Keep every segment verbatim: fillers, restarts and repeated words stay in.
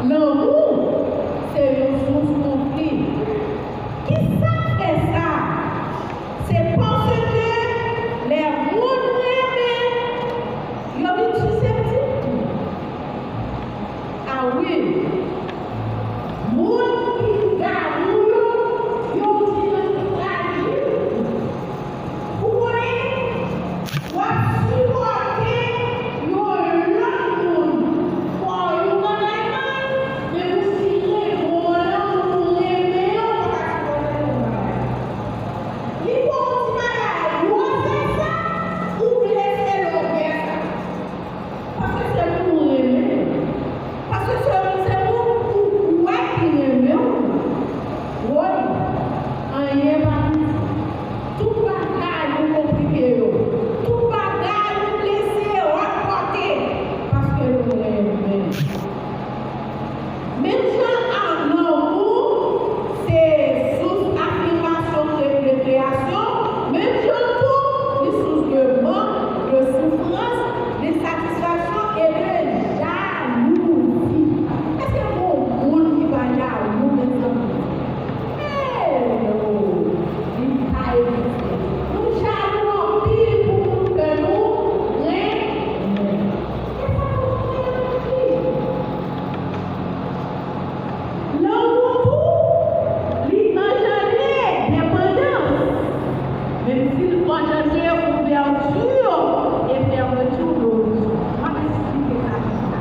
Lanmou se yon sous konfli. Kisa k fè sa? Se paske lè moun renmen, yo vin siseptib tou. A wi, moun ki damou yo, yo vin trajik tou. Ou konnen, w ap sipòte yon lòt moun fò yon bagay mal, men ou si renmen w lan, ou renmen yo, ou pa ka sipòte l yon bagay. Li fè yon ti bagay, ou fè sa, ou blese lòt nèg sa. Paske se moun ou renmen. Paske se, se moun ou wè ki renmen w. Woy, anyen pa piti. Tout bagay ou konplike yo. Tout bagay ou blese yo, w ap pòte. Paske nou renmen. Menm jan ak lanmou se sous afimasyon, re-, rekreyasyon, menm jan tou, li sous de mank, de soufrans, de satisfaksyon e de jalouzi. Èske gon moun ki pa jalou, mezanmi? Hello! Li pa egziste. Nou jalou anpil pou moun ke nou renmen. E sa nou renmen anpil. Lanmou tou, li anjandre depandans, menm si l anjandre ouvèti e fèmti de bezwen. M ap esplike sa pita.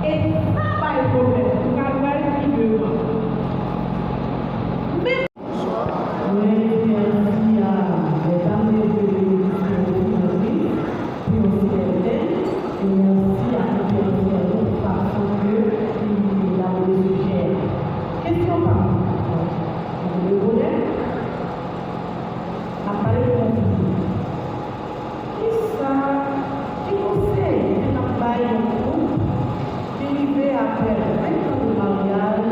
E sa bay pwoblèm, nou pral wè l pi devan. Men Mwen di mèsi a Mesdames et Messieurs les Sénateurs, pou yon sèten, e mèsi a Michel Serrault pou fason ke li abòde sijè a. Kesyon pa m, nou konnen, n ap pale de konfizyon. Kisa, ki konsèy ke n ap bay yon koup ki rive apre ventan de maryaj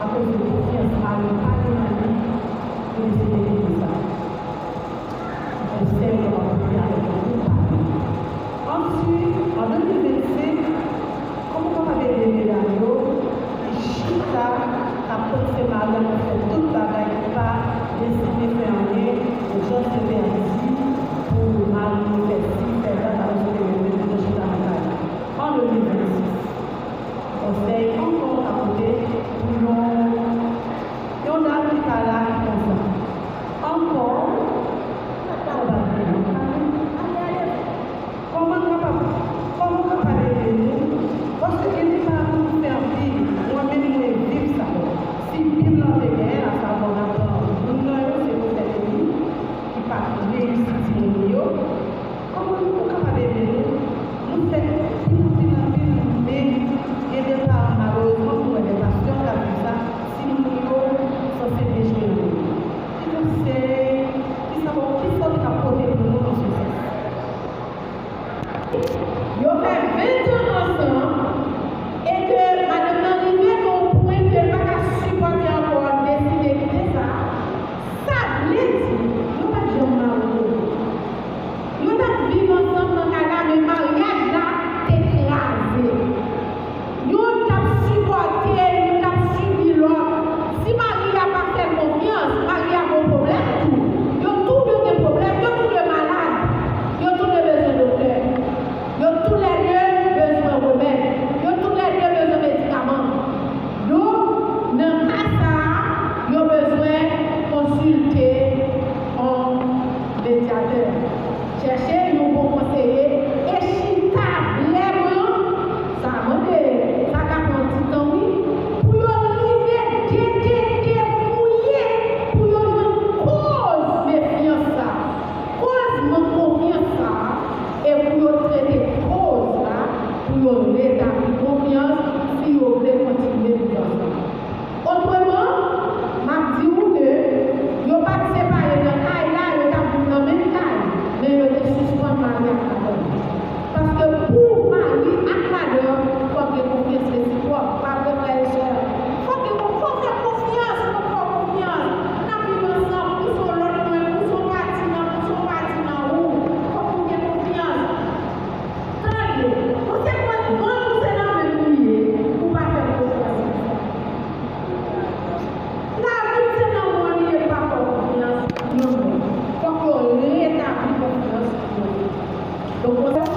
akoz de konfyans mari yo pa gen nan li, yo deside kite sa? Konsèy yo ap pote avèk yon koup pale. Answit, an de mil vennsenk, kòman w kapab ede medam yo ki chita, k ap panse mari yo ap fè tout bagay ki pa deside fè anyen, yo just entèdi pou mari yo fè si, fè dat, alòske yo menm yo chita nan kay yo? An de mil vennsis, konsèy ankò w ka pote pou yon, yon dam ki pa la, ki konsa. Ankò, ou pa gen anyen. Kòman n kapab, kòman w kapab ede nou? Paske gen de paran ki fè anpil. Mwen menm, mwen viv sa. Si Bib lan te genyen, asavwa n ap pran youn nan yo, se pwofèt Eli, ki pa t reyisi timoun li yo. Kòman nou kapab ede nou? Nou fè pil, anpil, anpil, men gen de paran, malerezman, nou wè de pastè k ap viv sa, timoun yo sanse dejwe nan men yo. Ki konsèy, ki sa, kisa w ta pote pou nou nan se sans? Yo fè ventan ansanm e ke madanm nan rive nan yon pwen ke l pa ka sipòte ankò, l deside kite sa, sa vle di yo pa t janm mare yo. Yo t ap viv ansanm nan kay la, men maryaj la te kraze. Youn t ap sipòte, youn t ap sibi lòt. Si mari a pa fè l konfyans, mari a gon pwoblèm tou. Yo tou de gen pwoblèm, yo tou de malad. Yo tou de bezwen doktè. Yo toulède bezwen remèd. Yo kontan